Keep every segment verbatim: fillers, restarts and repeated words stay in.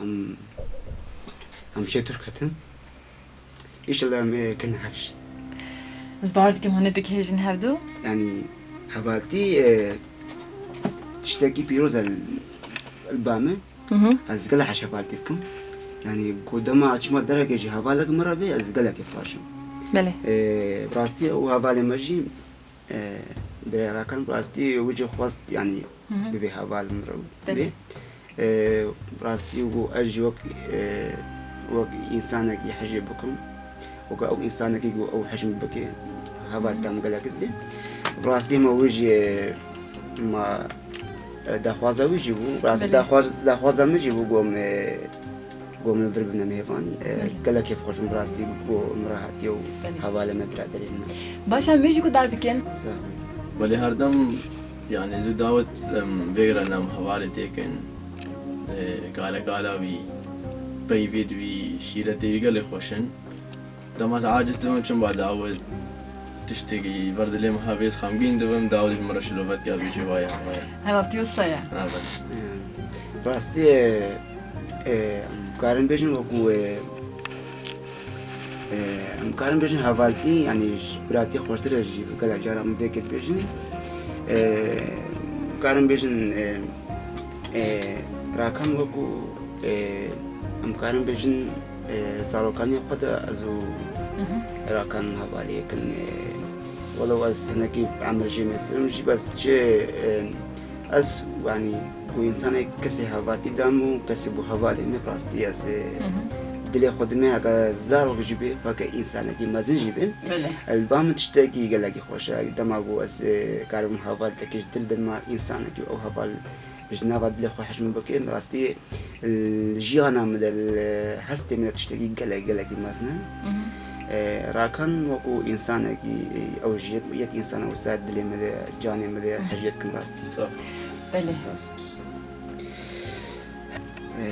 Em, em şê Tirk hatin. Înşallah em ê kin hevş. Ez bawer dikim hûn ê bigihêjin hevdu. Yanî hevaltî, e, tiştekî pîroz e li, li ba min. Hı hı. Ez gelek hevş hevaltî dikim. Yanî ku dema çima derekê jî hevalek min re bê, ez gelekî xweş im. Belê. E, bi rastî û hevalê me jî, e, birêve kan, bi rastî wî jî xwest, yanî Hı hı. bibê heval min re Belê. bê. E, bi rastî û ez jî wek, e, wek însanekî hejê bikim. Weke ew însanekî ku ew hej min bike, heval Hı hı. tam gelek dibê. Bi rastî me wî jî, e, ma, e, daxwaza wî jî bû. Bi rastî Belê. daxwaz-, daxwaza min jî bû, got, e, Got min vir bibine mêvan. E, Belê. gelek kêfxweş bûm, bi rastî got min re hatiye û Belê. hevalê me, biraderê min e. Baş e, em ê jî guhdar bikin. Sağ ol. Belê, her dem, yanî, zû dawet, em, vêgre nem hevalê têkin. E, gale gala wî, peyvê di wî, şîretê wî gelê xweş in. Dema ez aciz dibim, çim ba dawet tiştekî ber dilê min hebê, ez xemgîn dibim, dawet ji min re şilovetkî ya bêjî, vaya, vaya. Hevaltî wisa ye. Evet. Rastî, e, e, em karin bêjin wekû, e, e, em karin bêjin hevaltî, yanî ji biratî xweştir e jî gelek caran em vê kê dibêjin. E, karin bêjin, e, e, Rakan wekû, e, em karin bêjin, e, zarokaniya xwe de ez û Hı hı. Rakan hevalî yek in, e, welew ez hinekî emir jê nêserim jî, bes çi, e, Ez, yanî, ku însanek kesê hevaltî dam û kesê bû hevalê min, rastî ez, e, Hı hı. dilê xwe dime, heke zarok jî bê, heke însanekî mezin jî bê. Belê. Li ba min tiştekî gelekî xweş e. Dema ku ez, e, karibim hevalekî ji dil bidima însanekî û ew heval ji nava dilê xwe hej min bike, rastî, e, li jiyana min de, li hestê min de tiştekî gelek, gelekî mezin e. Hı hı. E, Rakan wekû însanekî, e, ew jî yek, yek însan e, wisa dilê min de, canê min de Hı hı. hej dikim rastî. Sağ ol. Belê. Spas. Ee,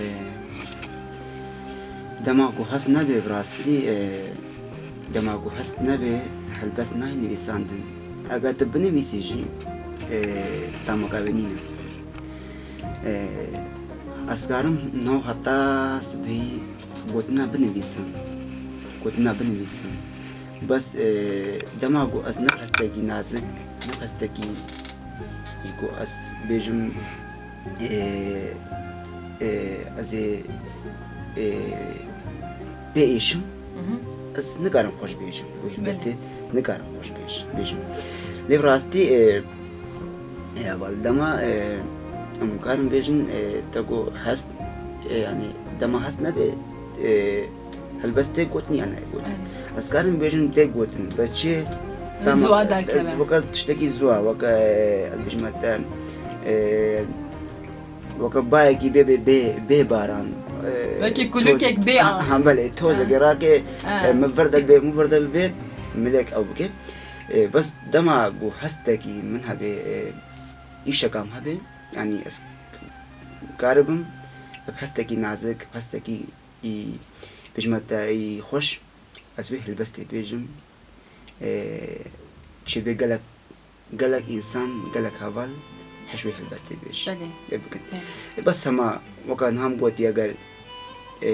dema ku hest nebe bi rastî, ee, dema ku hest nebe, helbest nayê nivîsandin. Eger tu binivîsî jî, ee, tamaka wê nîne. Ee, ez karim nav heta sibehî gotina binivîsim. Gotina binivîsim. Bes, ee, dema ku ez ne hestekî nazik, ne hestekî ku ez bêjim, Ê, ê, ez ê, ê, pê êşim, Hı hı. ez nikarim xweş bêjim. Wê Belê. helbestê nikarim xweş bêj-, bêjim. Lê bi rastî, ê, ê, heval dema, ê, em karin bêjin, ê, te ku hest, ê, yanî dema hest nebe, ê, Helbest tê gotin ya nayê gotin? Evet. Ez karim bêjim tê gotin. Be çi? Tamam, Ziwa ez derkeve. weke tiştekî ziwa, weke, ez bêjim te, e, weke bayekî bê, bê, bê, bê baran. E, Wekî kulukek toz-, bê ha, av. ha, belê, tozekê Ha. rake, Ha. e, min vir de bê, min vir de bê, milek ew bike. E, bes dema ku hestekî min hebe, e, îşeka min hebe, yanî ez karibim, bi hestekî nazik, bi hestekî î, bêjime te î xweş, ez wê helbestê bêjim. E, çêbê gelek, gelek însan, gelek heval heş wê helbestê bêj. Belê. Ê bikin. Belê. E, bes hema weka niha min gotî, eger, e,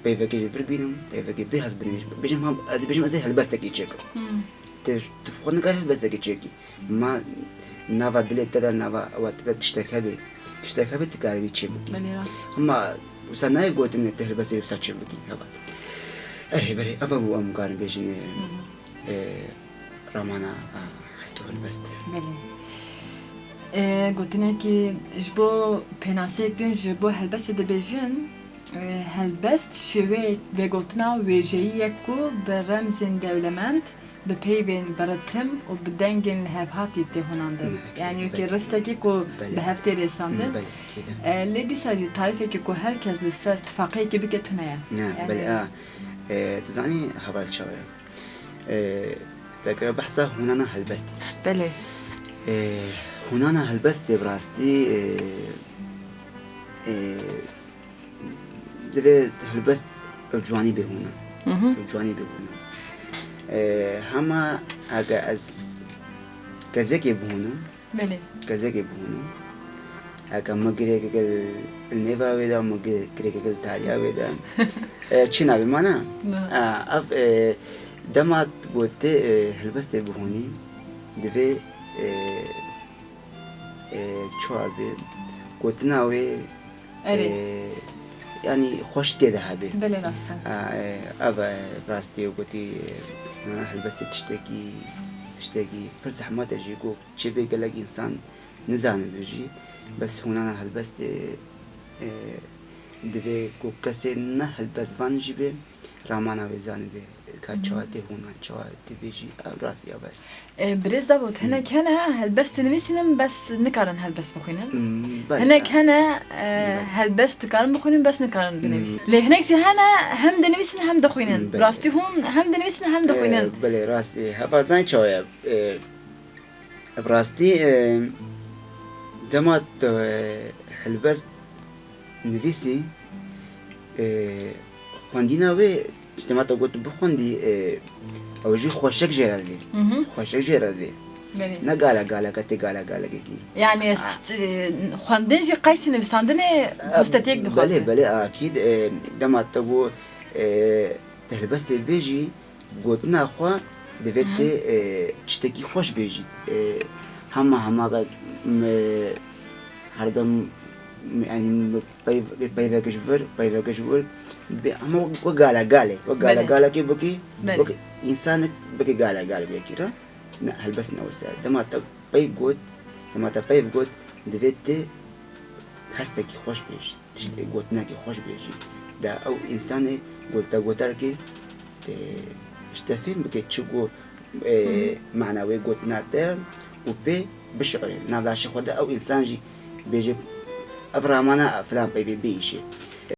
peyvekê ji vir bînim, peyvekê bê hez binivîsim. Bêjim ha, ez bêjim ez ê helbestekê çêkim. Hmm. Te, tu xwe nikarî helbestekê çêkî. Ma nava dilê te de, nava ewa te de tiştek hebe. Tiştek hebe, tu karî wî çê bikî. Belê, rast. Hema wisa nayê gotin, tu helbestê wisa çê bikî, heba. Erê, berê, eva bû em karin bêjin, e, Hı hı. e, ramana, a, hest û helbest. Belê. E, gotinekî ji bo pênaseyek din ji bo helbestê dibêjin, e, helbest şêweyek vegotina wêjeyî ye ku bi remzên dewlemend, bi peyvên biritim û bi dengên lihevhatî tê hûnandin. Ne, Yanî wekî belê. ristekî ku Belê. bi hev tê rêsandin. Belê, kêde. E, lê dîsa jî tarîfekî ku her kes li ser tifaqeyekî bike tune ye. Ne, Yanî belê, a, e, tu zanî heval çawa ye? E, te kira behsa hûnana helbestî. Belê. E, hûnana helbestê bi rastî, e, e, Divê helbest ew ciwanî bê hûna. Hı hı. Ew ciwanî bê hûna. Ee, hema heke ez kezekê bihûnim, Belê. kezekê bihûnim, Heke min girêkeke li nêva wê de, min gir-, girêkeke li taliya wê de. E, çi nabê mana? Na. A, ev, e, dema tu gotê, e, helbestê bihûnî, divê, e, e, çawa bê, gotina wê, Erê. e, yanî xweşikê de hebê. Belê rast e. A, e, ev, e, rastî gotî, e, helbestê tiştekî, tiştekî pir zehmet e jî, ku çêbê gelek însan nizanibe jî, bes hûnana helbestê, e, divê ku kesê ne helbestvan jî be, ramana wê zanibe, ka çawa tê hûnan, çawa tê bêjî, ev rastî ya be. E, birêz Davut, hinek hene helbest dinivîsînin, bes nikarin helbest bixwînin. Hmm, belê. Hinek hene, e, Belê. helbest dikarin bixwînin, bes nikarin binivîsînin. Hmm. Lê hinek jî hene hem dinivîsin hem dixwînin. Hmm, belê. Rastî hûn hem dinivîsin hem dixwînin. E, belê, rastî. Heva zanî çawa ye? E, Bi rastî, e, dema tu, e, helbest nivîsî, e, xwendîna wê, dema te got bixwendî, e, ew jî xweşik jê re divê. Mhm. Xweşik jê re divê. Belê. Ne gala galeke tê gala galekekî. Yani, Ah. st-, e, xwendin jî qeysî nivîsandinê E, kostetiyek dixwaze. Belê, belê, akîd, e, dema te got, e, te helbestê bêjî, gotina xwe divê Hı hı. tê, e, tiştekî xweş bêjî. E, hema hema ve, m-, herdem, m-, yanî m-, peyv-, peyveke ji vir, peyveke ji wir, bê, hema wek gala galê, wek gala Belê. galekê bikî, Belê. wek însanek bikî gala galekekî re. Ne, helbest ne wisa. Dema te peyv got, dema te peyv got, divê tê hestekî xweş bêjî. Tiştê gotinekî xweş bêjî. De ew însanê gol te goterkê, e, ji te fêm bike çi got, e, Hı hı. mana wê gotina te û pê bişi'rê. Nav laşê xwe de ew însan jî bêje, ev ramana filan peyvê bê îşê.